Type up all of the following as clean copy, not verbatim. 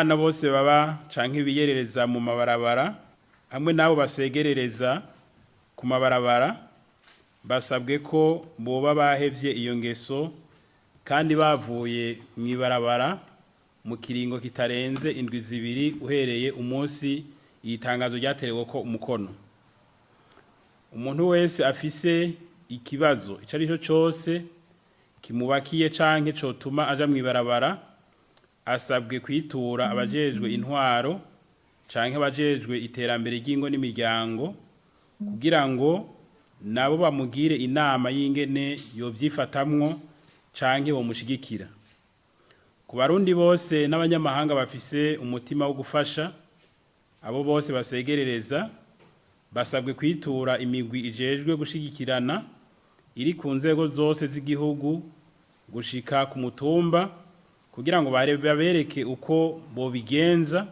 Abana bose baba canke biyerereza mu mabarabara hamwe n'abo basegerereza ku mabarabara basabwe ko boba bahevye iyo ngeso kandi bavuye mw'ibarabara mu kiringo kitarenze indwi 2 uhereye umunsi iri tangazo ryatereweko umukono. Umuntu wese afise ikibazo ico arico cose kimubakiye canke cotuma aja mw'ibarabara asabwe kwitura abajejwe intwaro canke abajejwe iterambere ry'ingo n'imiryango kugira ngo nabo bamugire inama y'ingene yovyifatamwo canke bomushigikira. Ku Barundi bose n'abanyamahanga bafise umutima wo gufasha, abo bose basegerereza basabwe kwitura imigwi ijejwe gushigikirana iri ku nzego zose z'igihugu gushika ku mutumba kugira ngo babereke uko bobigenza,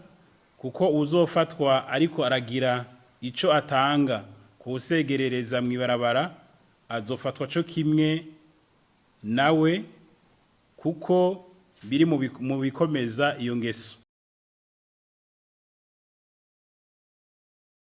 kuko uwuzofatwa ariko aragira ico atanga kuwusegerereza mw'ibarabara azofatwa co kimwe nawe kuko biri mu bikomeza iyo ngeso.